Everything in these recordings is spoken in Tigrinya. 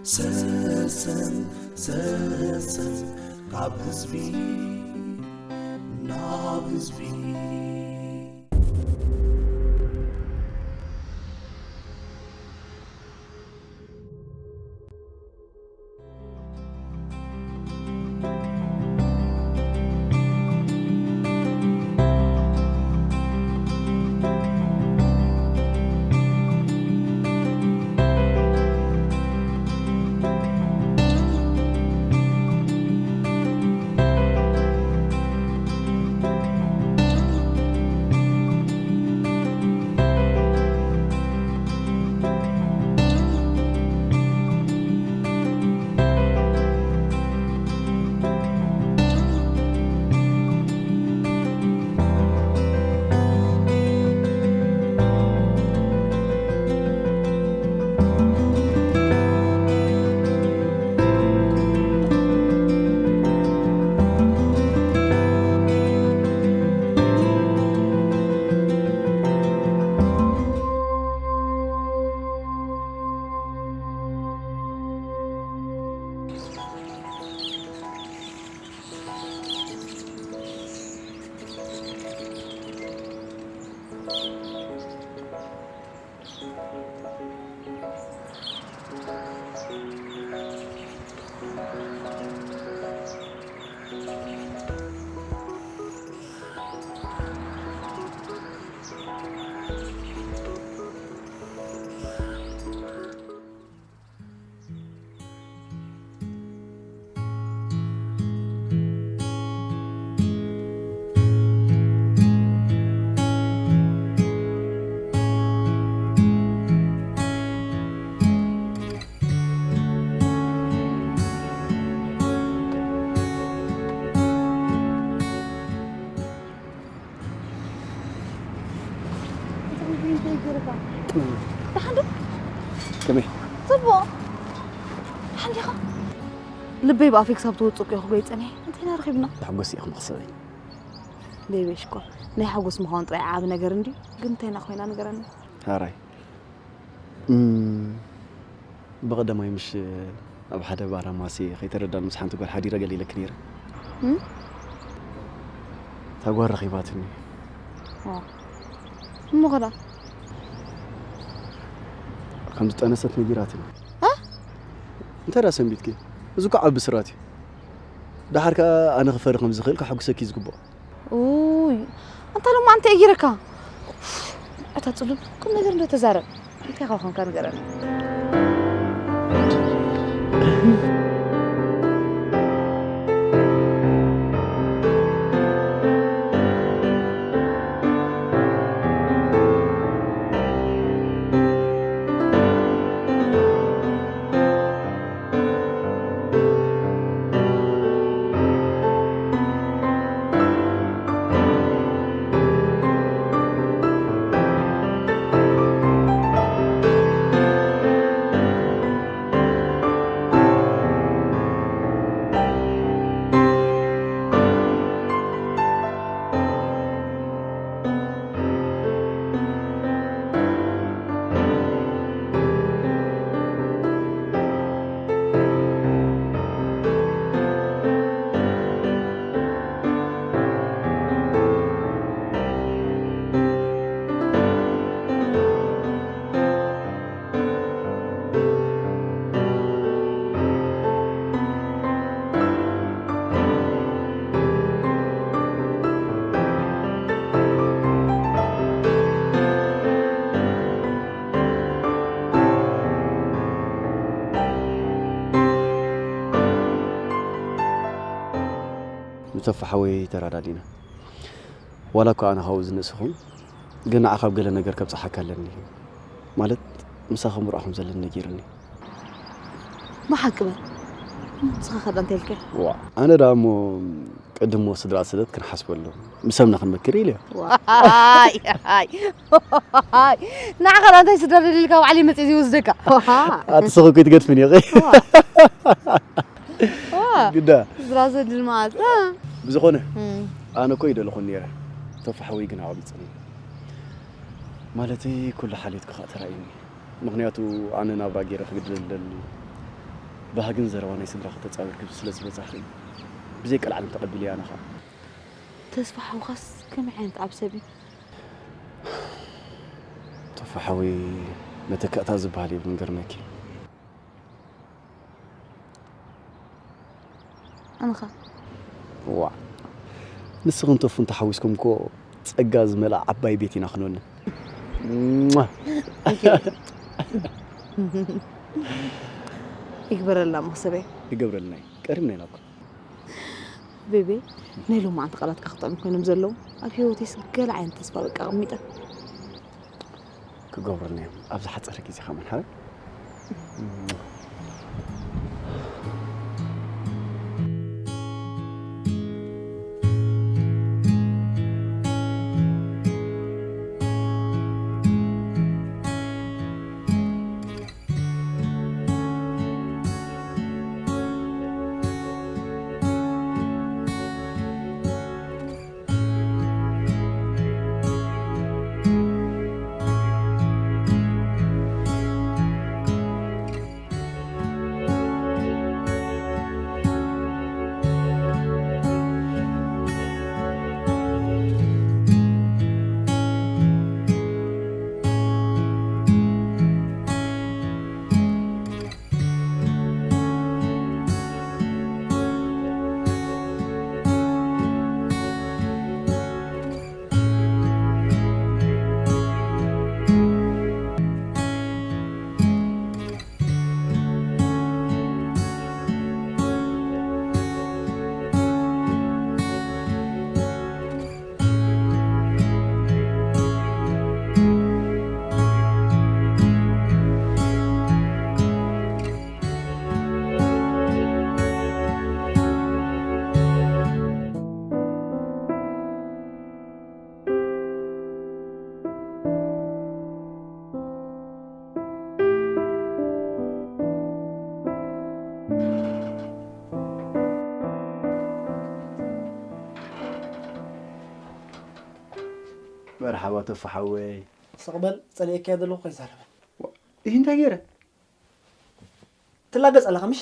ሰሰን ሰሰን ካብ ህዝቢ ናብ ህዝቢ። ደሓን ዶ? ከመይ? ጽቡቕ። ደሓን ዲኻ? ልበይ ብኣፈይ ክሳብ ትወጽእ እኮ እየ ክጎይ ጸኒሐ። እንታይ ኢና ረኺብና? ተሓጎስ ኢኺ መኽሰበይ። ደይ ቤሽኮ፣ ናይ ሓጎስ ምዃኑ ጥራይ ዓቢ ነገር እንድዩ። ግን እንታይ ኢና ኮይና ንገረኒ? ሃራይ። እም፣ ብቐዳማይ ምሽ ኣብ ሓደ ባር ኣማሲ ከይተረዳን ምስ ሓንቲ ጓል ሓዲረ ገለ ኢለኪ ነይረ። እም? እታ ጓል ረኺባትኒ። ዋ። እሞ ኸዳ? ከም ዝጠነሰት ነጊራትኒ። እ? እንታይ ደኣ ሰንቢትኪ? እዚ እኮ ዓቢ ብስራት እዩ። ደሓር ከኣ ኣነ ክፈሪ ከም ዝኽእል ከሐጉሰኪ እዩ ዝግብኦ። ኡይ፣ ኣንታ ሎማ እንታይ እየ ጌረካ? እታ ጽሉል ቁም ነገር እንዶ ተዛረብ። እንታይ ካብ ኮንካ ንገረኒ። ንተፋ ሓወይ ተራዳዲና። ዋላ እኳ ኣነ ካብኡ ዝንእስ ይኹን፣ ግን ንዓኻ ኣብ ገለ ነገር ከብጽሓካ ኣለኒ። ማለት፣ ምሳኻ ምርዖ ከም ዘለኒ ነጊሩኒ። ብሓቂ በል። ንስኻ ከ እንታይ ኢልካ? ዋ፣ ኣነ ደኣ እሞ ቅድሞ ስድራ ስደት ክንሓስበሉ፣ ምሰምና ክንመክር ኢለ። ዋይ፣ ኣይ፣ ኣይ። ንዓኻ ደኣ እንታይ ስድራ ደሊልካ ባዕለይ መጽእ ዝወስደካ? ኣቲ ስኺ እኮ ትገድፍኒ ኢኺ። ዋ። ዋ። ግዳ። ስድራ ዘድል መዓልቲ፣ እ? ብዝኾነ፣ እም። ኣነ እኮ ይደለኹን ነይረ። ተፋ ሓወይ ግን ኣቐቢጽኒ። ማለተይ፣ ኩሉ ሓልዮትካ ከኣ ተራእዩኒ። ምኽንያቱ፣ ኣነ ናብራ ገይረ ክግድል ደሊ። ባህግን ዘረባ ናይ ስድራኺ ተጻዊርኪ ስለ ዝበዛሕኺ ብዘይ ቀልዓለም ተቐቢለያ ኣነ ኸኣ። ተስፋ ሓውኻስ ከመይ ዓይነት ዓብ ሰብ እዩ? ተፋሓዊ መተካእታ ዝበሃል የብሉን ገርመኪ። ኣንኻ ዋዕ ንስኽን ተፉን ተሓዊስኩም እኮ ጸጋ ዝመልኣ ዓባይ ቤት ኢና ክንወንን። ይግበረልና መኽሰበይ። ይገብረልና እዩ ቀሪብና ኢናኩም። ቤቤ ናይ ሎማዓንቲ ቃላትካ ክጥዕሙ ኮይኖም ዘለዉ ኣብ ህይወተይስ ገለ ዓይነት ተስፋ በቃ ኣቐሚጠ። ክገብረልና እዮም ኣብ ዝሓፀረ ግዜ ከማን ሓረ መርሓባ ተፋሓወይ። ስቕ በል፣ ጸሊኤካዮ ዘለኹ ከይዛረበ። ይህ እንታይ ገይረ? ትላገጽ ኣለኻ ምሽ?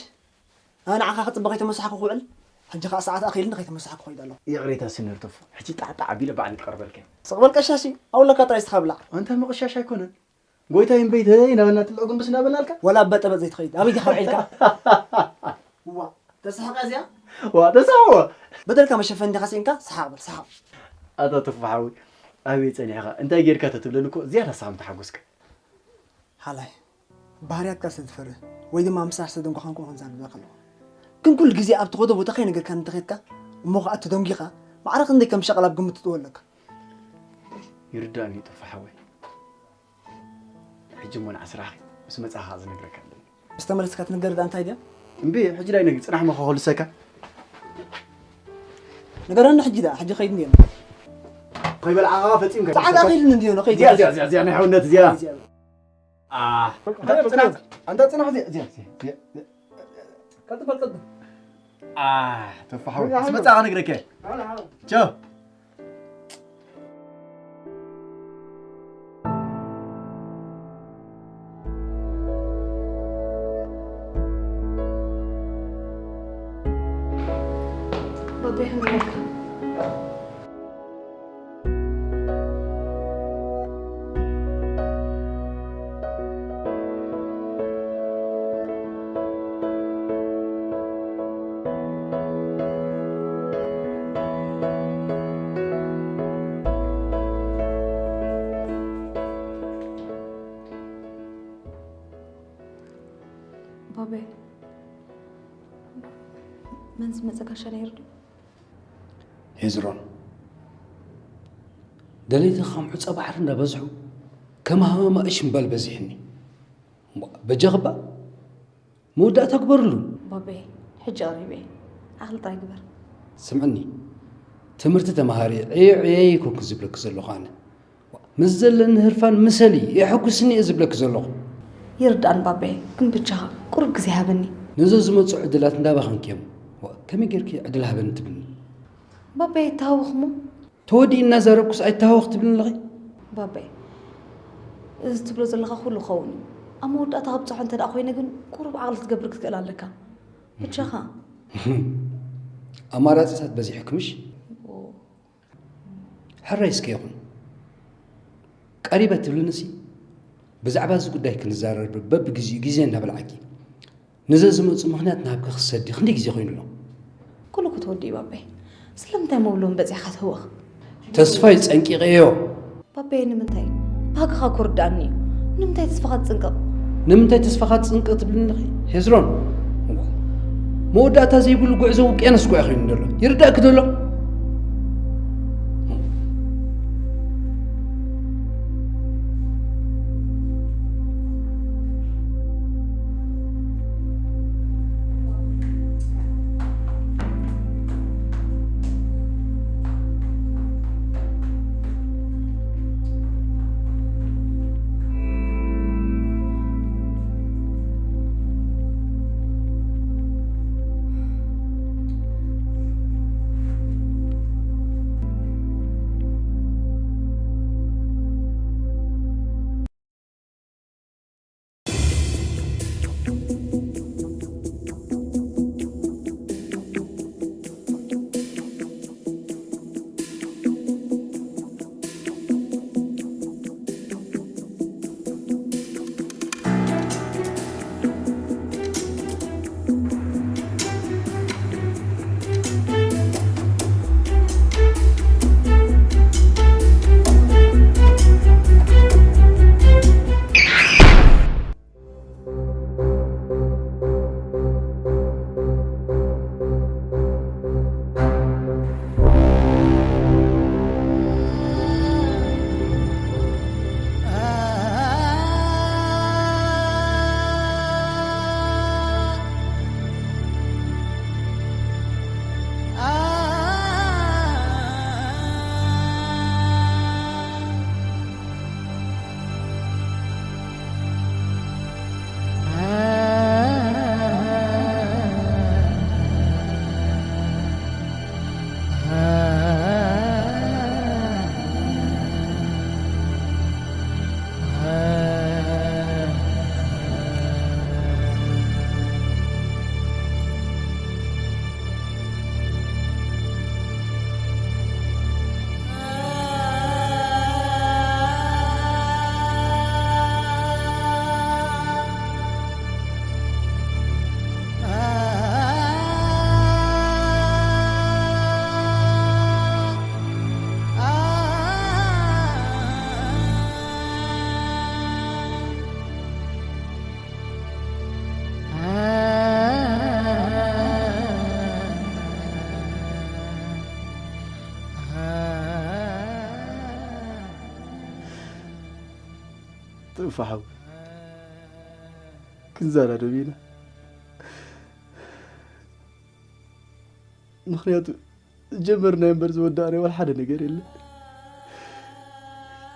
ኣነ ንዓኻ ክጽበ ከይተመሳሕኩ ክውዕል፣ ሕጂ ኸኣ ሰዓት ኣኺልኒ ከይተመሳሕኩ ኸይድ ኣለኹ። ይቕሬታ ስነር ተፉ፣ ሕጂ ጣዕጣዕ ኣቢለ ባዕለይ ክቐርበልካ እየ። ስቕ በል ቀሻሺ፣ ኣውለካ ጥራይ እስኻ ብላዕ። ኣንታ ምቕሻሽ ኣይኮነን። ጎይታይ እምበይተይ ናበልና ትልዑ ግንብስ እናበልናልካ? ወላ በጠበጥ ዘይትኸይድ፣ ኣበይ ዲኻ ውዒልካ? ዋ፣ ተስሕቐ እዚኣ? ዋ፣ ተስሕቐ። በደልካ መሸፈኒ ዲኻ ስኢንካ? ሰሓቕ በል፣ ሰሓቕ። ኣታ ተፉ ሓወይ፣ ኣበይ ጸኒሕኻ? እንታይ ጌርካ ተትብለኒ እኮ ዝያዳ ንስኻ ምተሓጎስካ። ሓላይ፣ ባህርያትካ ስለ ዝፈርህ ወይ ድማ ምሳሕ ስለ ደንጎኻንኩ እኹን ዛረብካ ኣለኹ። ግን ኩሉ ግዜ ኣብ ትኸዶ ቦታ ከይነገርካኒ እንተኸድካ እሞ ኸኣ ተደንጒኻ ማዕረ ክንደይ ከም ሸቐል ኣብ ግምት ትእትዎ ኣለካ። ይርዳእኒ ተፉ ሓወይ። ሕጂ እሞ ንዓ ስራሕኺ ምስ መጻኻ ዝነግረካ ኣለኒ። ምስ ተመለስካ ትንገር ደኣ እንታይ ድያ? እምቢ ሕጂ ዳይ ነግር ጽናሕ መኸ ከልሰካ። ንገረኒ ሕጂ ደኣ ሕጂ ኸይድ እንድየ። ከይበልዓኻ ፈጺምካ። ሰዓት ኣኺልኒ እንድዮ ንኸይድ። እዚኣ እዚኣ እዚኣ እዚኣ ናይ ሓውነት እዚኣ። እዚኣ። ኣህ፣ እንታይ ጽናሕ፣ ጽናሕ፣ ኣንታ ጽናሕ፣ እዚኣ፣ እዚኣ፣ እዚኣ፣ እዚኣ። ቀልጥፍ፣ ቀልጥፍ። ኣህ፣ ተፋሓወ። ምስ መጻኻ ነግረከ። ቻው። ባቢ፣ ከመይ ኢልካ? ባቤ፣ መን ዝመጸ ጋሻ ነይሩ ድዩ? ሄዝሮን፣ ደለይቲ ከም ሑጻ ባሕሪ እንዳበዝሑ፣ ከም ሃመማ እሽ ምባል በዚሕኒ። እሞ በጃኽባ መወዳእታ ግበርሉ። ባቤ፣ ሕጂ ቀሪበ እየ። ዓቕሊ ጥራይ ግበር። ስምዕኒ፣ ትምህርቲ ተማሃሪ፣ ዕየ ዕየ ኣይኮንኩ ዝብለኪ ዘለኹ ኣነ። ምስ ዘለኒ ህርፋን ምሰሊ፣ የሐጉስኒ እየ ዝብለኪ ዘለኹ። ይርዳእኒ ባቤ፣ ግን ብጃኻ ቁሩብ ግዜ ሃበኒ። ነዞም ዝመጹ ዕድላት እንዳባኸንክዮም። ዋእ፣ ከመይ ጌርኪ ዕድል ሃበኒ ትብልኒ? ባቤ፣ ኣይተሃወኽሞ። ተወዲኡ እናዛረብኩስ ኣይተሃወኽ ትብልኒ ኣለኺ? ባቤ፣ እዚ ትብሎ ዘለኻ ኩሉ ክኸውን እዩ። ኣብ መወዳእታ ክብፅሖ እንተ ደኣ ኮይነ ግን ቁሩብ ዓቕሊ ክትገብር ክትክእል ኣለካ። ብቻኻ። ኣማራፂታት በዚሑክምሽ? ሕራይ እስከ ይኹን። ቀሪበ ትብልንሲ፣ ብዛዕባ እዚ ጉዳይ ክንዛረብ በብግዜኡ ግዜ እናበልዓኪ። ንዘዝመፁ ምኽንያት ናብኪ ክሰዲ ክንደይ ግዜ ኮይኑ ኣሎ? ኩሉ ክትወድእ እዩ ባበይ። ስለምንታይ መብልኦም በፂሕካ ትህወኽ? ተስፋይ ጸንቂቐዮ። ባበይ ንምንታይ? ባህግኻ ክርዳእኒ እዩ። ንምንታይ ተስፋኻ ትጽንቀቕ? ንምንታይ ተስፋኻ ትጽንቀቕ ትብልኒ ኣለኺ? ሄዝሮን፣ መወዳእታ ዘይብሉ ጉዕዞ ውቅያኖስ እኮ እዩ ኮይኑ ዘሎ። ይርዳእኪ ዶ ኣሎ? ጥፋ ሓው ክንዘራረብ ኢና። ምኽንያቱ ጀመርናዮ እምበር ዝወዳእናዮ ዋላ ሓደ ነገር የለን።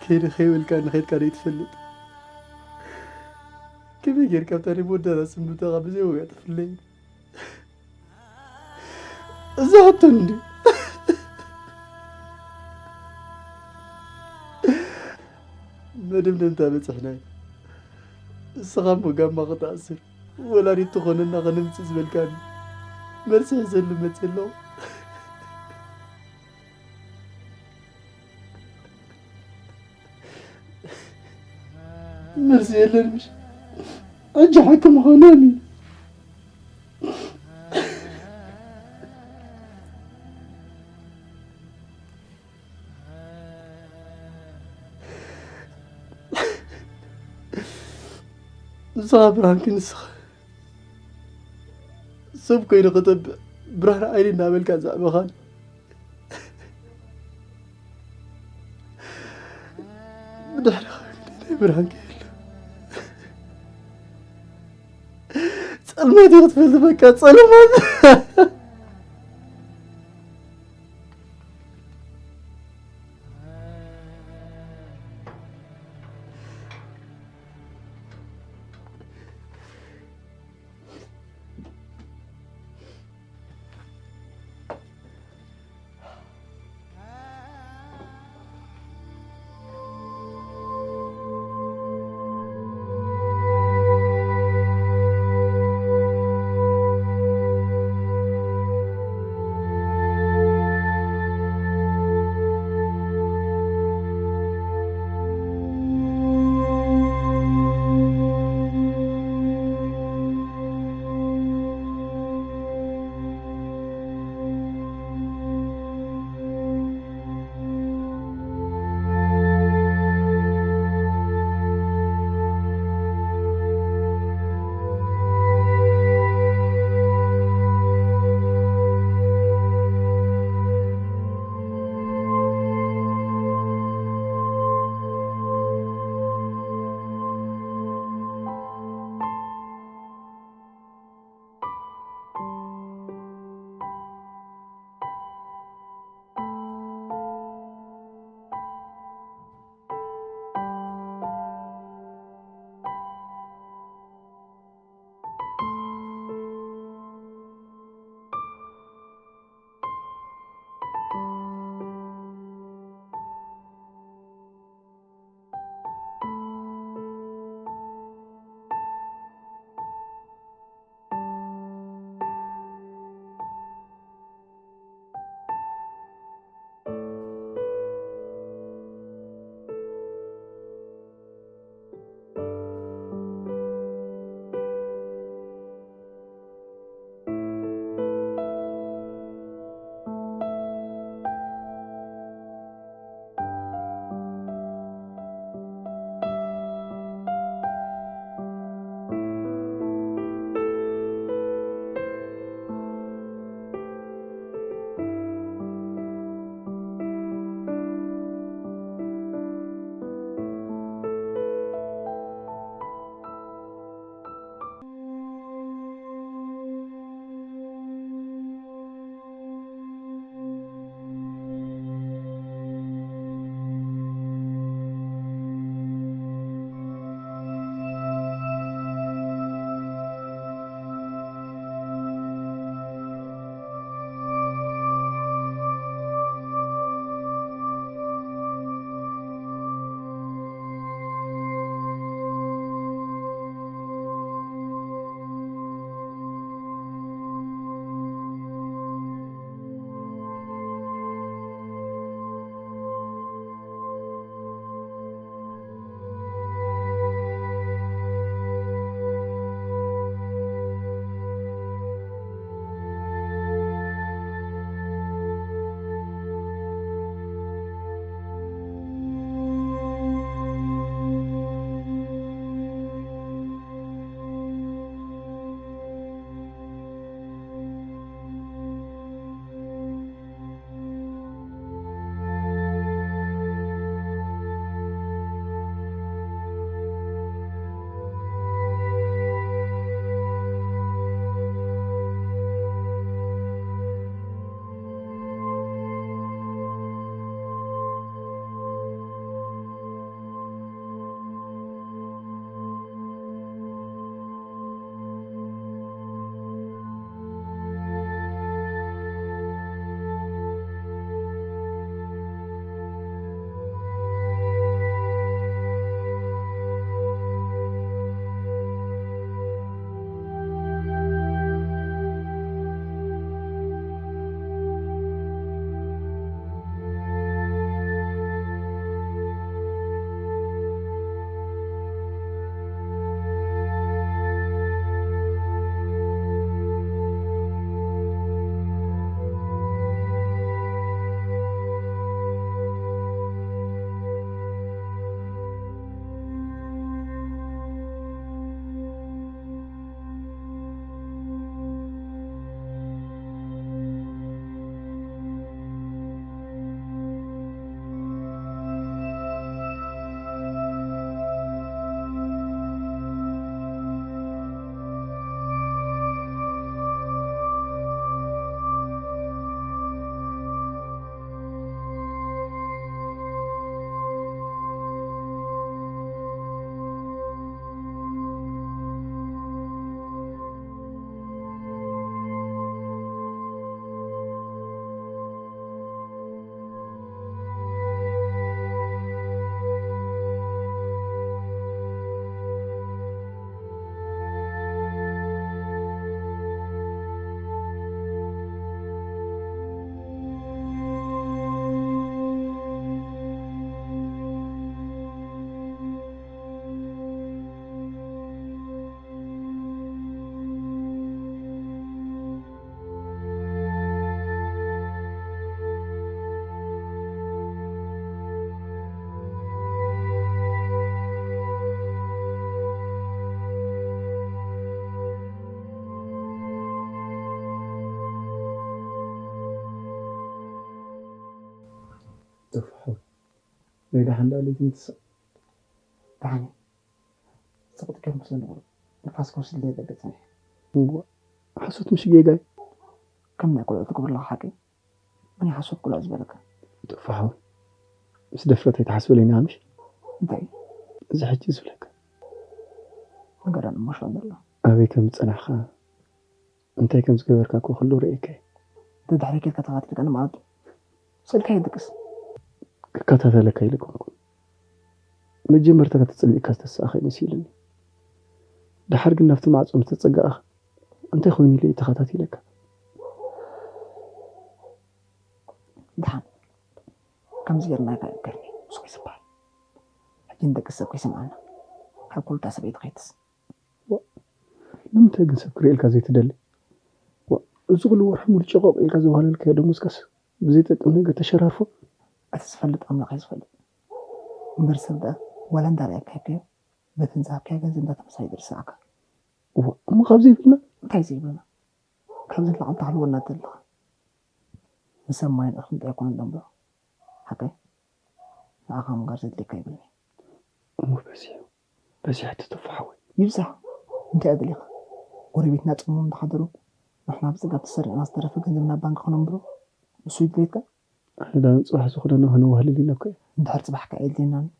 ከይደ ከይበልካ ንኸይድካ ዘይትፈልጥ። ከመይ ጌርካ ኣብታ ናይ መወዳእታ ስምብታኻ ብዘይ ዋጋ ትፍለይ? እዛ ሕቶ እንዲ መደምደምታ በጽሕና። እስኻ እሞ ጋማ ክትኣስር ወላዲት ትኾነና ከነምጽእ ዝበልካኒ መልሲ ሒዘሉ መጽእ ኣለኹ። መልሲ የለን ምሽ? ሕጂ ሓቂ ምዃኑ ኣሚኑ። ንስኻ ብርሃን ክንስኻ ሰብ ኮይኑ ክጠብዕ ብርሃን ዓይኒ እናበልካ ዘዕበኻን ብድሕሪኻ ክንደይ ናይ ብርሃን ከየሎ ጸልማት እዩ ክትፈልጥ በቃ ጸልማት። ተፋሓው። ናይ ደሓን ደኣ ለይቲ ምትሳእ። ደሓን እዩ። ጸቕጢ ከም ስለ ንቑር ንፋስ ክወስድ ለይ ዘበ ጸኒሐ። እዋ፣ ሓሶት ምሽ ጌጋይ? ከም ናይ ቆልዑ ትገብር ኣለኻ ሓቂ? መን እዩ ሓሶት ቆልዑ ዝበለካ? ተፋሓው። ምስ ደፍረት ኣይትሓስበለይ ንኣምሽ። እንታይ? እዚ ሕጂ ዝብለካ። ነገር ኣንሞሽን ዘሎ። ኣበይ ከም ዝጸናሕካ፣ እንታይ ከም ዝገበርካ እኮ ኩሉ ርእየካ እየ። ደድሕሪ ኬድካ ተኻቲልካኒ ማለት እዩ። ስእልካ ይድቅስ። ክከታተለካ ኢለ ኮንኩ። መጀመርታ ከተጽልእካ ዝተሳእኸ መሲሉኒ። ደሓር ግን ናብቲ ማዕጾ ምስ ተጸጋእኻ፣ እንታይ ኮይኑ ኢለ ተኸታቲለካ። ደሓን። ከምዚ ጌርና ኣይተኣገርኒ። ስቕ ዝበሃል። ሕጂ ንደቂ ሰብ ከይሰምዓና፣ ካብ ኩሉ እታ ሰበይቲ ከይትስ። ዋ፣ ንምንታይ ግን ሰብ ክርእየልካ ዘይትደሊ? ዋ፣ እዚ ኩሉ ወርሒ ሙሉ ጨቆቕ ኢልካ ዘዋህለልካዮ ደሞዝካስ ብዘይጠቅም ነገር ተሸራርፎ? እቲ ዝፈልጥ ኣምላኽ እዩ ዝፈልጥ። እምበር ሰብ ደኣ ዋላ እንዳርኣየካ ይብካዮ፣ በቲ ንዝሃብካዮ ገንዘብ እንዳተመሳይ ዝርስዓካ። ዋ፣ እሞ ካብ ዘይብልና? እንታይ ዘይብልና? ካብ ዘለኻ እንታይ ክህልወና ትደሊ ኣለኻ? ንሰብ ማይን እኽልን ጥራይ ኣይኮነን ደንብሮ። ሓቀይ? ንዓኻ ምንጋር ዘድልየካ ይብልኒ። እሞ በዚሑ፣ በዚሑ ትጥፋሕ ወይ? ይብዛሕ። እንታይ ኣደሊኻ? ጎረቤትና ጾሞም እንዳሓደሩ፣ ንሕና ብጽጋብ ተሰሪቕና ዝተረፈ ገንዘብ ናብ ባንክ ክነንብሮ፣ ንሱ ይድልየካ? ኣነ ዳን ጽባሕ ዝኾነና ከነዋህልል ኢለ እኮ እየ። እንድሕር ጽባሕ ከኣ የድልየናን እዩ።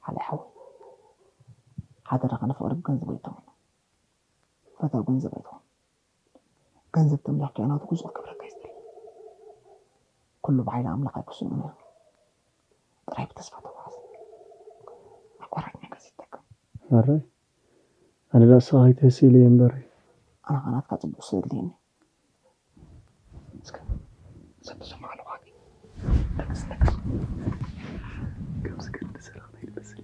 ሓላይ ሓወይ፣ ሓደራኻ ንፍቕሪ ብገንዘብ ኣይትኾን። ፈታው ገንዘብ ኣይትኾን። ገንዘብ ተምሊኽካዮ ናቱ ጉዞ ክገብረካ እዩ ዝደሊ። ኩሉ ብሓይሊ ኣምላኽ ኣይክስእኖን እዮም። ጥራይ ብተስፋ ተጓዓዝ። ኣቋራጭ ነገር ዘይጠቅም። ሕራይ፣ ኣነ ደኣ ንስኻ ከይትህሲ ኢለ እየ እምበር። ኣነ ኸኣ ናትካ ጽቡቕ ስለ ዘድልየኒ። እስከ፣ ሰብ ተሰማዕ ኣለኻ። ደቅስ፣ ደቅስ። ከምዚ ግን ዝሰረኽና ይመስል።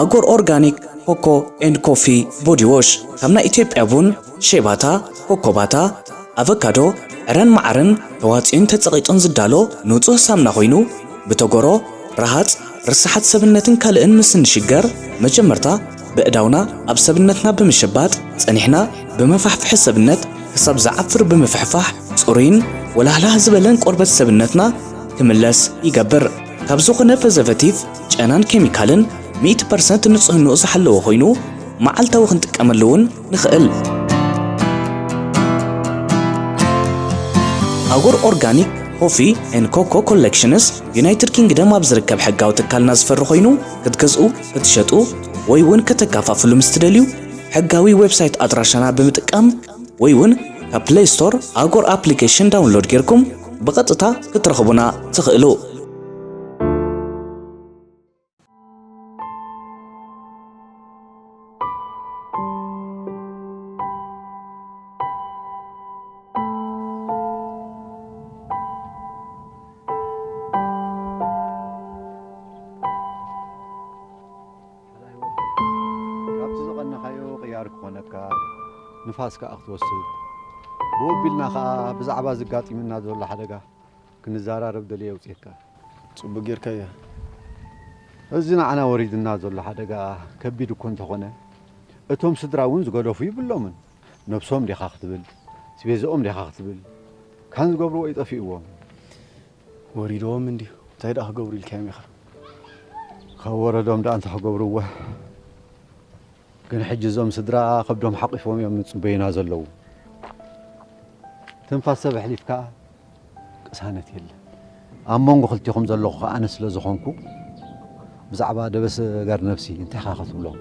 ኣጎር ኦርጋኒክ ኮኮ ኤንድ ኮፊ ቦዲ ዎሽ፣ ካብ ናይ ኢትዮጵያ ቡን፣ ሼባታ፣ ኮኮባታ፣ ኣቨካዶ፣ ዕረን መዓርን ተዋጺኡን ተጸቒጡን ዝዳሎ ንጹህ ሳምና ኮይኑ፣ ብተጎሮ፣ ረሃጽ፣ ርስሓት ሰብነትን ካልእን ምስ እንሽገር፣ መጀመርታ ብእዳውና ኣብ ሰብነትና ብምሽባጥ፣ ጸኒሕና ብመፋሕፍሒ ሰብነት ክሳብ ዝዓፍር ብምፍሕፋሕ፣ ጽሩይን ወላህላህ ዝበለን ቆርበት ሰብነትና ክምለስ ይገብር። ካብ ዝኾነ ፕሪዘርቬቲቭ፣ ጨናን ኬሚካልን ሚእቲ ፐርሰንት ንጽህንኡ ዝሓለወ ኮይኑ፣ መዓልታዊ ክንጥቀመሉ እውን ንኽእል። ኣጎር ኦርጋኒክ ኮፊ ኤን ኮኮ ኮሌክሽንስ ዩናይትድ ኪንግደም ኣብ ዝርከብ ሕጋዊ ትካልና ዝፈሪ ኮይኑ ክትገዝኡ፣ ክትሸጡ ወይ እውን ከተከፋፍሉ ምስ ትደልዩ ሕጋዊ ዌብሳይት ኣድራሻና ብምጥቃም ወይ እውን ካብ ፕሌይ ስቶር ኣጎር ኣፕሊኬሽን ዳውንሎድ ጌርኩም ብቐጥታ ክትረኽቡና ትኽእሉ። ካብቲ ዝቐነኻዮ ቅያር ክኾነካ፣ ንፋስ ከኣ ክትወስድ፣ ብኡ ኣቢልና ከኣ ብዛዕባ ዘጋጢሙና ዘሎ ሓደጋ ክንዘራረብ ደልየ የውጽየካ። ጽቡቕ ጌርካያ። እዚ ንዓና ወሪድና ዘሎ ሓደጋ ከቢድ እኮ እንተኾነ፣ እቶም ስድራ እውን ዝገደፉ ይብሎምን። ነብሶም ዲኻ ክትብል፣ ስቤዝኦም ዲኻ ክትብል፣ ካን ዝገብርዎ እዩ ጠፊእዎም። ወሪድዎም እንድዩ፣ እንታይ ደኣ ክገብሩ ኢልካዮም ኢኻ? ካብ ወረዶም ደኣ እንታይ ክገብርዎ? ግን ሕጂ እዞም ስድራ ከብዶም ሓቒፎም እዮም ዝጽበዩና ዘለዉ። ትንፋስ ሰብ ኣሕሊፍካ ቅሳነት የለን። ኣብ መንጎ ክልቲኹም ዘለኹ ከኣ ኣነ ስለ ዝኾንኩ ብዛዕባ ደበስ ጋር ነብሲ እንታይ ኢኻ ክትብሎም?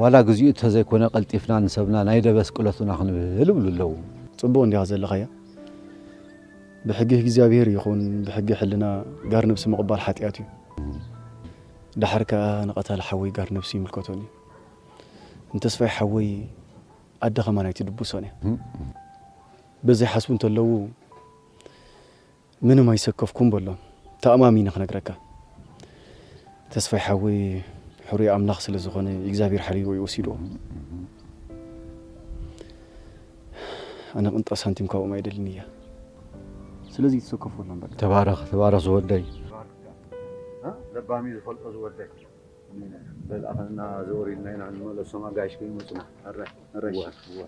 ዋላ ግዚኡ እንተዘይኮነ ቀልጢፍና ንሰብና ናይ ደበስ ቅለቱና ክንብል ይብሉ ኣለዉ። ጽቡቕ እንዲኻ ዘለኻያ። ብሕጊ እግዚኣብሔር ይኹን ብሕጊ ሕልና ጋር ነብሲ ምቕባል ሓጢኣት እዩ። ደሓር ከኣ ንቐታሊ ሓወይ ጋር ነብሲ ይምልከቶን እዩ። ንተስፋይ ሓወይ ኣደ ኸማን ኣይትድብሶን እያ። በዘይ ሓስቡ እንተለዉ ምንም ኣይሰከፍኩን በሎም። ተኣማሚነ ክነግረካ። ተስፋይ ሓወይ ሕሩይ ኣምላኽ ስለ ዝኾነ እግዚኣብሔር ሓልይዎ እዩ ወሲድዎ። ኣነ ቅንጣ ሳንቲም ካብኦም ኣይደልን እያ። ስለዚ ይትሰከፉ የለን በቃ። ተባረኽ ተባረኽ ዝወደይ። ለባሚ ዝፈልጦ ዝወደይ። በል ኣኸና ዘወር ኢልና ኢና ንመለሶም ኣጋይሽ ከይመጹና። ኣረ ኣረ እዋ እዋ።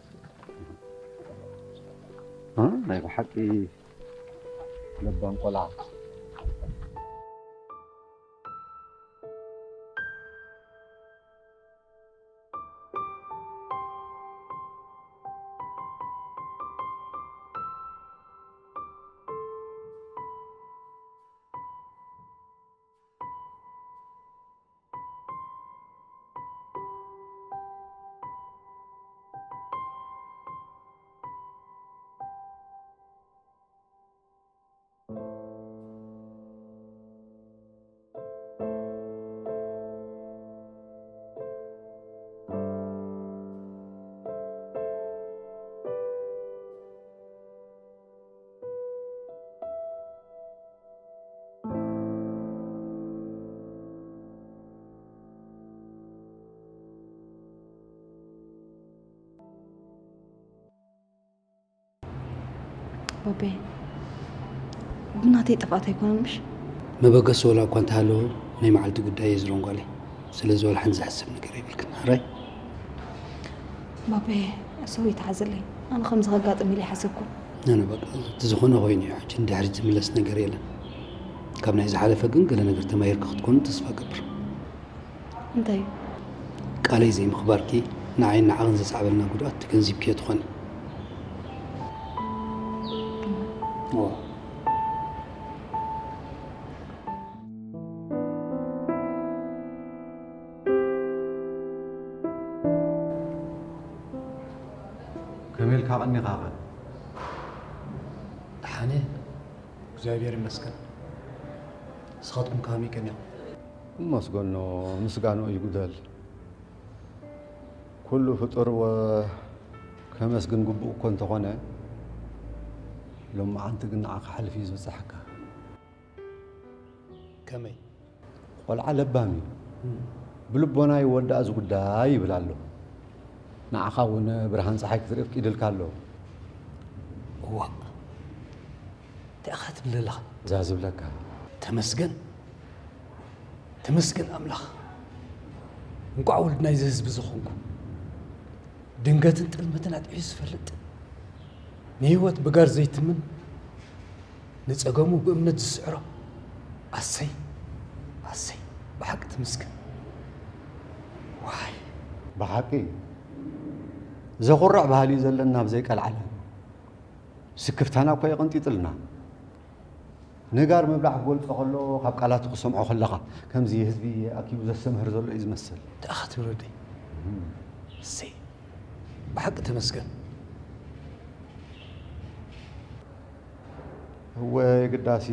እ ናይ ብሓቂ ለባም ቆልዓ። ቦቤ፣ ብናተይ ጥፍኣት ኣይኮነን ምሽ? መበገሲ ወላ እኳ እንተሃለዎ ናይ መዓልቲ ጉዳይ እየ ዝሮን ጓለይ። ስለዚ ወላ ሓንቲ ዘሕስብ ነገር የብልክን። ሕራይ? ቦቤ፣ ሶሪ ተሓዘለይ። ኣነ ከምዚ ከጋጥም ኢለ ኣይሓሰብኩን። ነነ በቃ እቲ ዝኾነ ኮይኑ እዩ። ሕጂ ንድሕሪት ዝምለስ ነገር የለን። ካብ ናይ ዝሓለፈ ግን ገለ ነገር ተማሂርኪ ክትኮኒ ተስፋ እገብር። እንታይ እዩ? ቃለይ ዘይምኽባርኪ ንዓይን ንዓኽን ዘስዓበልና ጉድኣት ተገንዚብክዮ ትኾኒ። እዋ። ከመይ ኢልካ ቀኒኻ ኸ? ደሓን እየ፣ እግዚኣብሔር ይመስገን። ንስኻትኩም ከመይ ቀኒኹም? እመስገኖ፣ ምስጋንኡ ይጉደል። ኩሉ ፍጡር ወ- ከመስግን ግቡእ እኮ እንተኾነ፣ ሎማዓንቲ ግን ንዓኻ ሓሊፉ እዩ ዝበፅሓካ። ከመይ? ቆልዓ ለባም እዩ። ብልቦና ይወዳእ እዚ ጉዳይ ይብል ኣሎ። ንዓኻ እውን ብርሃን ፀሓይ ክትርኢ ኣፍቂድልካ ኣሎ። እዋእ፣ እንታይ ኢኻ ትብል ዘለኻ? እዛ ዝብለካ። ተመስገን፣ ተመስገን ኣምላኽ፣ እንቋዕ ወልድ ናይዚ ህዝቢ ዝኾንኩ። ድንገትን ጥልመትን ኣጥሒሱ ዝፈልጥ፣ ንህይወት ብጋር ዘይትምን፣ ንጸገሙ ብእምነት ዝስዕሮ፣ ኣሰይ ኣሰይ፣ ብሓቂ ትምስገን። ዋይ። ብሓቂ ዘኹርዕ ባህሊ እዩ ዘለና ብዘይቀልዓለም። ስክፍታና እኮ የቐንጢጥልና። ነጋር ምብላሕ ክገልጾ ከሎ ካብ ቃላቱ ክሰምዖ ከለኻ ከምዚ ህዝቢ ኣኪቡ ዘስተምህር ዘሎ እዩ ዝመስል። ደኣ ክትብል ወደይ። እሰይ። ብሓቂ ተመስገን። እወ፣ የግዳሲ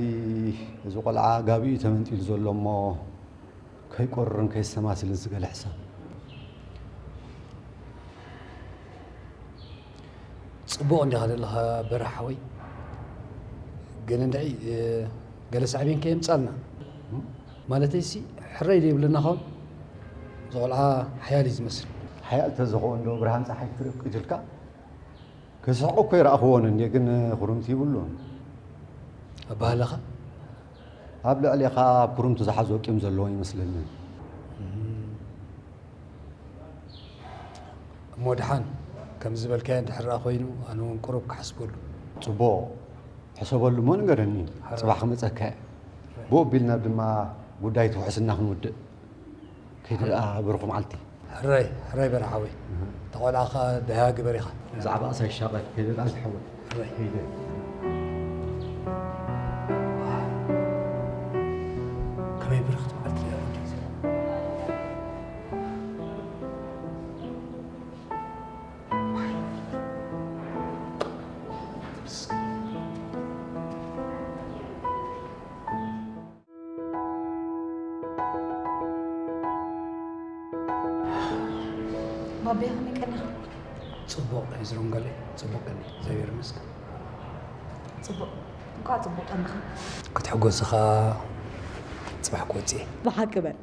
እዚ ቆልዓ ጋቢኡ ተመንጢሉ ዘሎ እሞ ከይቆርርን ከይሰማስልን ዝገለ ሕሳብ። ጽቡቕ እንዲኻ ዘለኻ በራሕ ሓወይ። ግን እንድዒ፣ እ፣ ገለ ሳዕቤን ከየምጻልና። ማለተይሲ፣ ሕራይ ዘይብለና ኸውን። እዚ ቆልዓ ሓያል እዩ ዝመስል። ሓያል ተዝኸውን ዶ ብርሃን ጸሓይ ክትርኢ ኢልካ? ክስሕቑ እኮ ይረኣኽዎን እንድየ፣ ግን ኩርምቲ ይብሉን። ኣበሃህላኻ? ኣብ ልዕሌኻ ኣብ ኩርምቲ ዝሓዞ ቂም ዘለዎ ይመስለኒ። እሞ ደሓን፣ ከም ዝበልካዮ እንድሕር ደኣ ኮይኑ፣ ኣነ እውን ቁሩብ ክሓስበሉ። ጽቡቕ፣ ሕሰበሉ እሞ ንገረኒ፣ ሕራይ። ጽባሕ ክመጸካ እየ። ሕራይ። ብኡ ኣቢልና ድማ ጉዳይ ትውሕስና ክንውድእ። ከይደ ደኣ በርኹ መዓልቲ። ሕራይ፣ ሕራይ በርሓ ሓወይ። እህ። እታ ቆልዓ ኸኣ ደሃያ ግበር ኢኻ። ብዛዕባ ኣሳይ ሻቐል ከይደ ደኣ ዝሓወይ። ሕራይ። ከይደ። ከመይ ብርኽቲ መዓልቲ እያ ወደይ። ባቤ ከመይ ቀኒኻ? ጽቡቕ፣ ሄዝሮን ጓለይ፣ ጽቡቕ ቀኒ፣ እግዚኣብሔር ይመስገን። ጽቡቕ፣ እንኳዕ ጽቡቕ ቀኒኻ። ክትሕጎሲ ኸኣ ጽባሕ ክወጽእ እየ። ብሓቂ በል።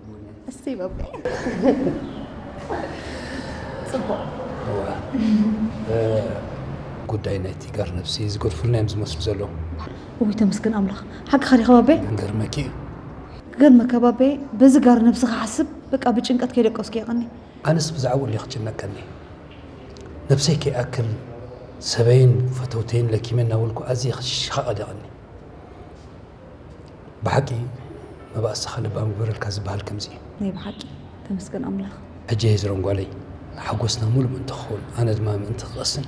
እሰይ ባቤ። ጽቡቕ። እወ። እ፣ ጉዳይ ናይቲ ጋር ነብሲ ዝገድፉልና እዮም ዝመስሉ ዘለዉ። እውይ ተመስገን ኣምላኽ። ሓቅኻ ዲኻ ባቤ? ክገርመኪ እዩ። ክገርመካ ባቤ፣ በዚ ጋር ነብሲ ክሓስብ በቃ ብጭንቀት ከይደቀስኩ እየ ቀኒ። ኣነስ ብዛዕባኡ እንድየ ክጭነቅ ቀኒ። ነብሰይ ከይኣክል ሰበይን ፈተውተይን ለኪመ እናበልኩ ኣዝየ ክሸቓቐል እየ ቀኒ። ብሓቂ መባእስኻ ለባም ይግበረልካ ዝበሃል ከምዚ እዩ። ናይ ብሓቂ ተመስገን ኣምላኽ። ሕጂ ሄዝሮን ጓለይ፣ ሓጎስና ሙሉእ ምእንቲ ክኸውን፣ ኣነ ድማ ምእንቲ ክቐስን፣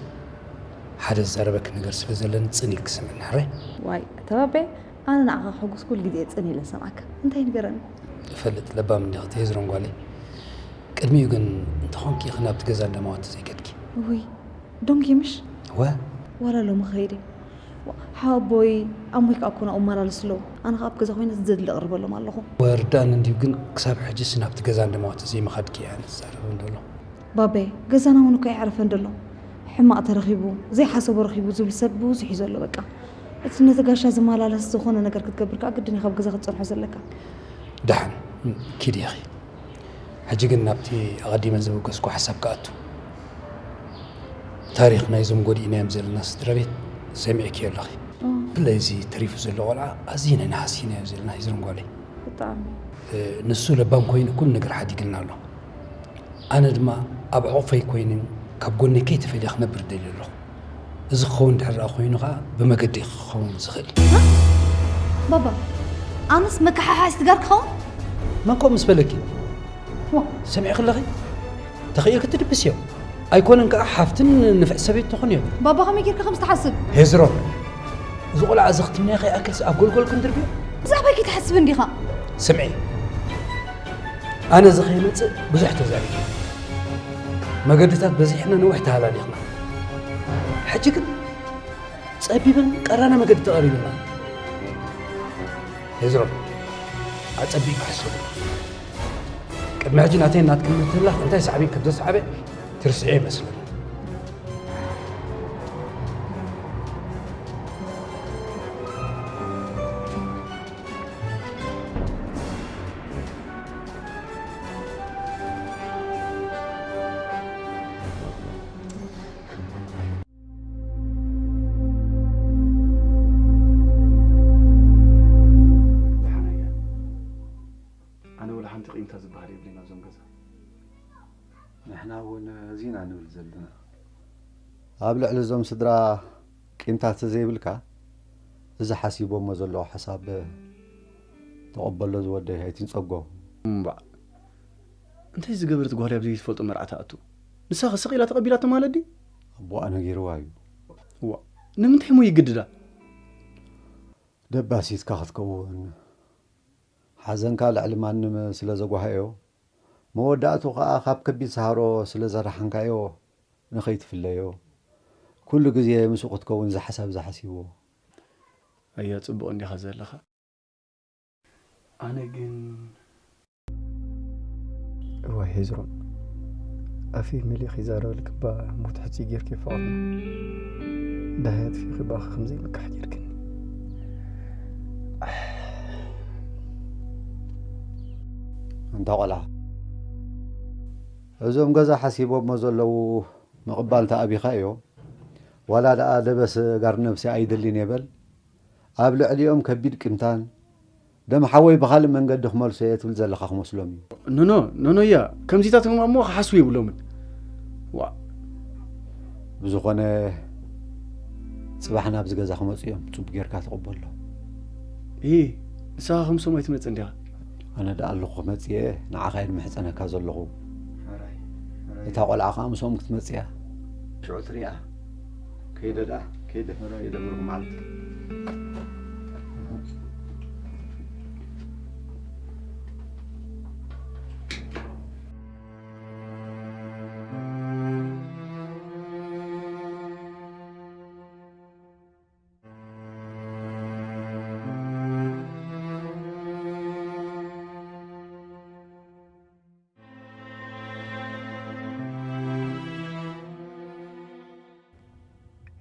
ሓደ ዝዛረበኪ ነገር ስለ ዘለኒ ጽን ኢልኪ ስምዕኒ፣ ሕራይ? ዋይ፣ ተባቤ፣ ኣነ ንዓኻ ከሕጉስ ኩሉ ግዜ ጽን ኢለ ዝሰምዓካ። እንታይ ንገረኒ? እፈልጥ፣ ለባም እንዲኺ እቲ ሄዝሮን ጓለይ። ቅድሚኡ ግን እንተኾንኪ ኢኺ ናብቲ ገዛ እንዳማወት ተዘይከድኪ። ውይ፣ ዶንኪ ምሽ? እወ። ዋላ ሎሚ ክኸይድ እየ። ዋ፣ ሓወቦይ ኣሞይ ከኣ እኮ ናብኡ እመላለሱ ኣለዉ። ኣነ ከኣ ኣብ ገዛ ኮይነ ዘድሊ ኣቕርበሎም ኣለኹ። ወርዳን እንድዩ ግን ክሳብ ሕጅስ ናብቲ ገዛ እንደማወት ዘይምኻድኪ እየ ኣነ ዝዛረብ እንደሎ። ባበይ፣ ገዛና እውን እኮ ኣይዕረፈን ደሎ። ሕማቕ ተረኺቡ፣ ዘይሓሰቦ ረኺቡ ዝብል ሰብ ብዙሕ እዩ ዘሎ በቃ። እቲ ነቲ ጋሻ ዝመላለስ ዝኾነ ነገር ክትገብር ከኣ ግድን ኢኻ ኣብ ገዛ ክትጸንሖ ዘለካ። ደሓን፣ ኪዲ ኢኺ። ሕጂ ግን ናብቲ ኣቐዲመ ዘበገስኩ ሓሳብ ክኣቱ። ታሪኽ ናይዞም ጎዲእናዮም ዘለና ስድራ ቤት ሰሚዕክዮ ኣለኺ። እም። ብፍላይ እዚ ተሪፉ ዘሎ ቆልዓ ኣዚና ኢና ሃሲናዮ ዘለና፣ ሄዝሮን ጓለይ። ብጣዕሚ። እ፣ ንሱ ለባም ኮይኑ ኩሉ ነገር ሓዲግልና ኣሎ። ኣነ ድማ ኣብ ሕቑፈይ ኮይኑ ካብ ጎነይ ከይተፈልየ ክነብር ደልየ ኣለኹ። እዚ ክኸውን ድሕር ደኣ ኮይኑ ኸኣ ብመገዲ እዩ ክኸውን ዝኽእል። ሃ? ባባ፣ ኣነስ መከሓሓስ ትጋር ክኸውን? መን ከምኡ ምስ በለኪ? ዋ። ሰሚዕኪ ኣለኺ? ተኽኢልኪ ትድብስዮ። ኣይኮነን ከኣ ሓፍትን ንፍዕ ሰበይቲ ትኹንዮ። ባባ ከመይ ጌርካ ከምዚ ትሓስብ? ሄዝሮን፣ እዚ ቆልዓ እዚ ክትምንያ ከይኣክልስ ኣብ ጎልጎል ክንድርብዮ? ብዛዕባይ ከይትሓስብ እንዲኻ? ስምዒ፣ ኣነ እዚ ከይመጽእ ብዙሕ ተዛሪብና። መገድታት በዚሕና ነዊሕ ተሃላሊኽና። ሕጂ ግን ጸቢብን ቀራና መገዲ ተቐሪብና። ሄዝሮን፣ ኣጸቢቕካ ሕሰብ። ቅድሚ ሕጂ ናተይን ናትክን ምትህልላኽ እንታይ ሳዕቤን ከም ዘስዓበ ትርስዕዮ ይመስለኒ። ደሓን ኣያ። ኣነ ወላ ሓንቲ ቂምታ ዝበሃል የብለይን ኣብዞም ገዛ። ንሕና እውን እዚ ኢና ንብል ዘለና። ኣብ ልዕሊ እዞም ስድራ ቂምታ ተዘይብልካ፣ እዚ ሓሲቦሞ ዘለዉ ሓሳብ ተቐበሎ ዝወደይ፣ ኣይትንጸጎ። እምባእ። እንታይ ዝገበረት ጓል ኣብ ዘይትፈልጦ መርዓ ትኣቱ? ንሳ ከ ስቕ ኢላ ተቐቢላቶ ማለት ድዩ? ኣቦኣ ነጊርዋ እዩ። እዋ፣ ንምንታይ እሞ ይግድዳ? ደባሲትካ ክትከውን ሓዘንካ ልዕሊ ማንም ስለ ዘጓሃዮ፣ መወዳእቱ ኸኣ ካብ ከቢድ ሰሃሮ ስለ ዘርሓንካዮ ንኸይትፍለዮ፣ ኩሉ ግዜ ምስኡ ክትከውን እዚ ሓሳብ እዚ ሓሲብዎ። ኣያ ጽቡቕ እንዲኻ ዘለኻ። ኣነ ግን እዋይ ሄዝሮን፣ ኣፈይ መሊእኺ ይዛረበልኪ እባ ሞት ሕጹይ ጌርኪ ፍቕርና። ዳህያ ኣጥፊእኺ እባ ከምዘይ ምካሕ ጌርክኒ። ኣንታ ቆልዓ፣ እዞም ገዛ ሓሲቦሞ ዘለዉ ምቕባል ተኣቢኻ እዮም። ዋላ ደኣ ደበስ ጋር ነብሲ ኣይደልን የበል። ኣብ ልዕሊኦም ከቢድ ቂምታን፣ ደም ሓወይ ብኻልእ መንገዲ ክመልሶ እየ ትብል ዘለኻ ክመስሎም እዩ። ኖኖ፣ ኖኖ እያ። ከምዚታት እሞ ክሓስቡ የብሎምን። ዋ። ብዝኾነ፣ ጽባሕ ናብዚ ገዛ ክመጹ እዮም። ጽቡቕ ጌርካ ተቐበሎ። ኢ፣ ንስኻ ከም ሰብኣይ ትመጽእ እንዲኻ። ኣነ ደኣ ኣለኹ ክመጽእ እየ፣ ንዓኻ እየ ንምሕጸነካ ዘለኹ። ሕራይ፣ ሕራይ። እታ ቆልዓ ኸኣ ምስኦም ክትመጽእ እያ። ሽዑ ትሪኣ። ከይደ ደኣ፣ ከይደ፣ ከይደ ብሩኽ መዓልቲ።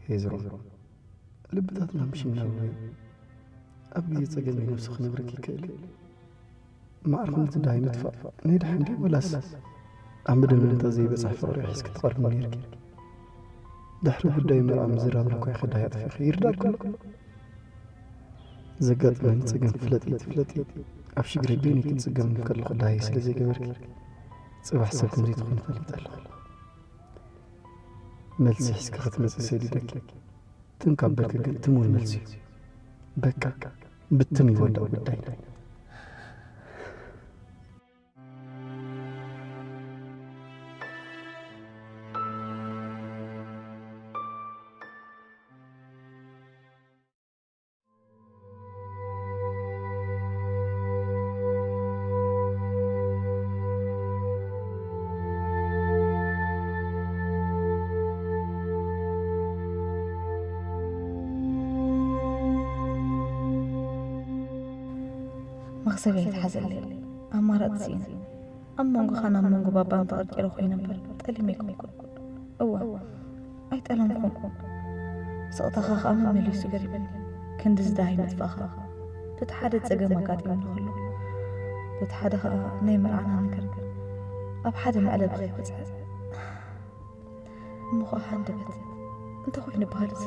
ሄዝሮ፣ ልብታትና ምሽ እናበወዩ፣ ኣብ ግዜ ጸገም ነብሲ ክነብረኪ ይክእል እዩ። ማዕርነት ደሃይ ምጥፋእ ናይ ደሓን ድዩ ወላስ ኣብ መደምደምታ ዘይበጽሕ ፍቕሪ ሒዝኪ ትቐርቢ ነይርኪ? ድሕሪ ጉዳይ መርዓ ምዝራብ እኳ ኢኺ ደሃይ ኣጥፊእኺ ይርዳእኪ ኣሎ። ዘጋጥመኒ ጸገም ፍለጢ ትፍለጢ፣ ኣብ ሽግረይ በይነይ ክጽገም ከለኹ ደሃይ ስለ ዘይገበርኪ፣ ጽባሕ ሰብ ከም ዘይትኾኒ ፈሊጠ ኣለኹ። መልሲ ሒዝኪ ክትመጺ ሰዲደኪ። ትም ካብ በልኪ ግን ትም እውን መልሲ እዩ። በቃ፣ ብትም ይወዳእ ጉዳይ። መኽሰብ ኣይትሓዘለይ። ኣማራጺ ስኢነ። ኣብ መንጎኻን ኣብ መንጎ ባባን ተቐርቂረ ኮይነ እምበር ጠሊመ ኣይኮንኩን። እወ፣ ኣይጠለምኩን። ስቕታኻ ኸኣ መመሊሱ ገሪሙኒ። ክንዲ ዝደሃይ ምጥፋእኻ። በቲ ሓደ ጸገም ኣጋጢሙኒ ከሎ፣ በቲ ሓደ ኸኣ ናይ መርዓና ነገር ኣብ ሓደ መዕለቢ ከይበጽሐ። እሞ ኸኣ ሃንደበት፣ እንታይ ኮይኑ ይበሃል እዚ?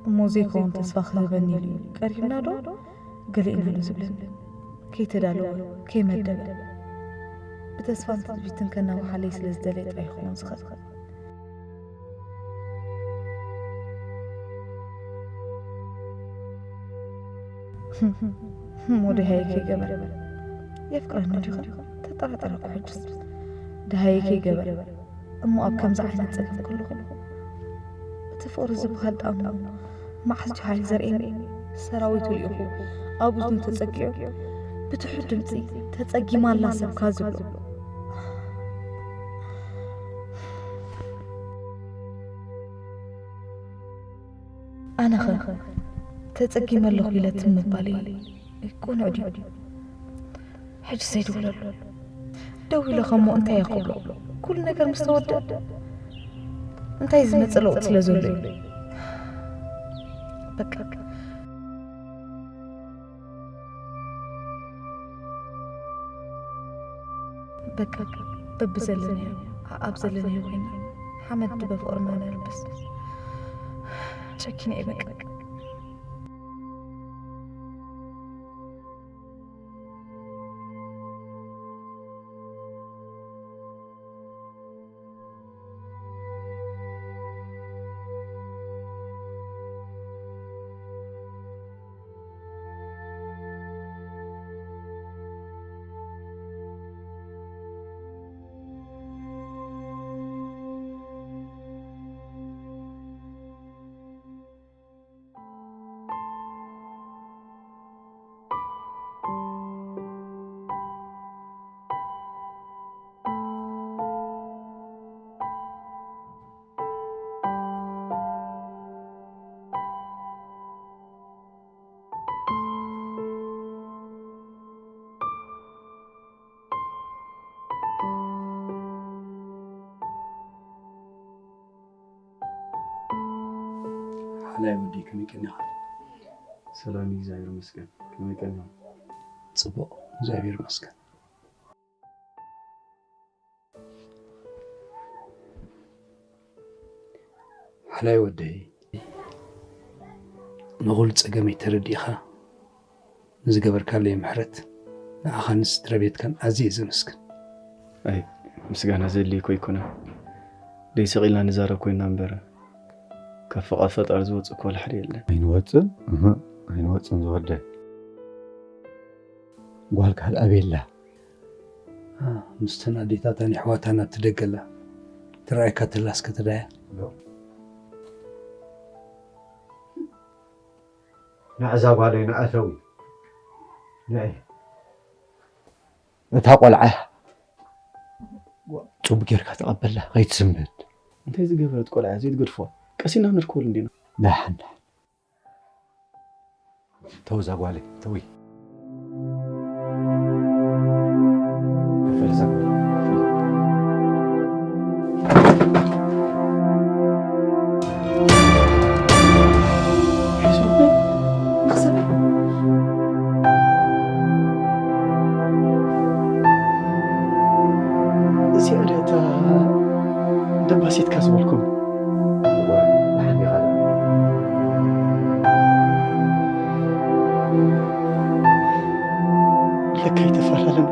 እሞ ዘይከውን ተስፋ ክህበኒ ኢሉ እዩ ቀሪብና ዶ? ገለ ኢና ዶ ዝብለኒ? ከይተዳለወ፣ ከይመደበ፣ ብተስፋን ትጽቢትን ከናውሓለይ ስለ ዝደለየ ጥራይ ይኸውን ዝኽእል። እሞ ደሃይ ከይገበር። የፍቅረኒ ዲኻ? ተጠራጠረኩ ሕጅስ። ደሃይ ከይገበር። እሞ ኣብ ከምዚ ዓይነት ጸገም ከለኹ፣ እቲ ፍቕሪ ዝበሃል ጣዕሙ መዓስ ድዩ ሓይል ዘርእየኒ? ሰራዊቱ ልኢኹ፣ ኣብ እዝኑ ተጸጊዑ፣ ብትሑት ድምጺ፣ "ተጸጊማ ኣላ ሰብካ" ዝብሎ። ኣነኸ ተጸጊመ ኣለኹ ኢለ ትም ምባለይ ቅኑዕ ድዩ? ሕጂ ዘይድውለሉ። ደዊለ ኸሞ እንታይ እየ ክብሎ? ኩሉ ነገር ምስ ተወድአ እንታይ ዝመጽእ ለውጢ ስለ ዘሎ እዩ? በቃ። በቃ፣ በብዘለናዮ፣ ኣብ ዘለናዮ ኮይና፣ ሓመድ ድበ ፍቕርና ነልብስ። ጨኪነ እየ በቃ። ናይ ወዲ ከመይ ቀኒኻ? ሰላም እግዚኣብሔር ይመስገን። ከመይ ቀኒኻ? ጽቡቕ እግዚኣብሔር ይመስገን። ሓላይ ወደይ፣ ንኹሉ ጸገመይ ተረዲእኻ ንዝገበርካለይ ምሕረት ንዓኻን ንስድራ ቤትካን ኣዝየ ዘመስግን። ኣይ፣ ምስጋና ዘድልየኮ ኣይኮነን። ደይ ስቕ ኢልና ንዛረብ ኮይንና እምበር፣ ካብ ፍቓድ ፈጣሪ ዝወጽእ እኮ ወላ ሓደ የለን። ኣይንወጽን፣ እህ፣ ኣይንወጽን ዝወደ። ጓልካ ኣበይ ኣላ? አ፣ ምስተን ኣዴታታን የሕዋታን ኣብቲ ደገ ኣላ። ትረኣየካ ተላ እስከ ትዳያ። ንዕዛ ጓለይ ንኣተዊ። ንዒ። እታ ቆልዓ ጽቡቅ ጌርካ ተቐበላ፣ ከይትስንብድ። እንታይ ዝገበረት ቆልዓ እያ ዘይትገድፍዋ? ቀሲና ንርከበሉ እንዲና። ደሓን፣ ደሓን። ተው እዛ ጓለይ፣ ተዊ። ክፈል እዛ ጓለይ፣ ክፈል። ሒዙ ንኽሰበይ። እዚኣ ድያ እታ ደባሲትካ ዝበልኩም? እወ፣ ደሓን ዲኻ? ለካ ኣይተፈላለና።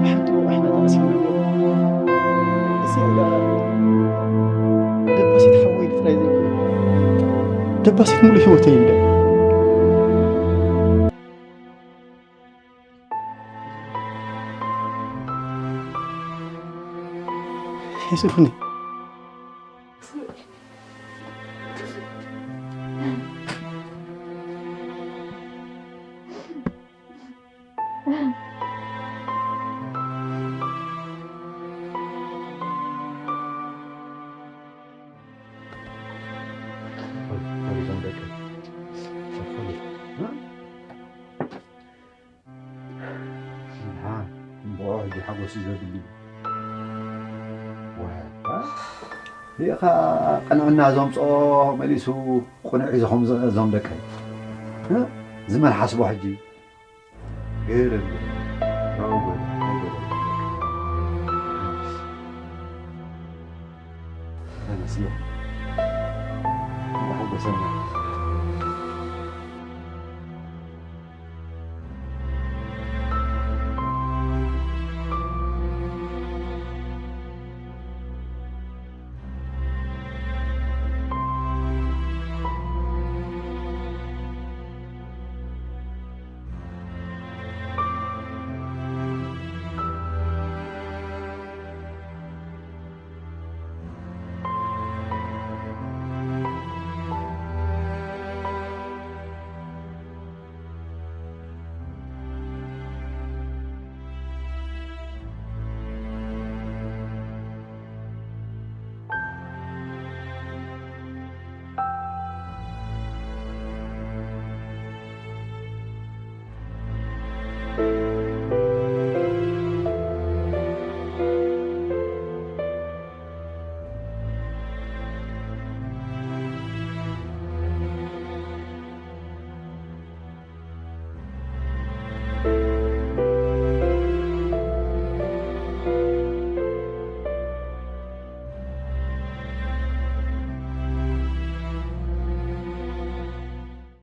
ሓንቲ ወርሒ ኢና ተቐሲምና ነይሩ። እዚኣ ደባሲት ሓወይ ጥራይ ዘይኮነ፣ ደባሲት ሙሉእ ህይወተይ እንድያ። ሒዙኒ። እምብኦ ሕጂ ሓጎስ እዩ ዘድሊ። ወ-፣ እ? ሪኢኻ ቅንዕና ዘምፅኦ መሊሱ ቅኑዕ እዩ ዝኾም ዘ-፣ ዞም ደቀይ። እ? ዝመን ሓስቦ ሕጂ። ግርም፣ ግርም። ብራቮ ጎል፣ ጎል፣ ጎል። ተመስገን። እንኳን ሓጎሰና።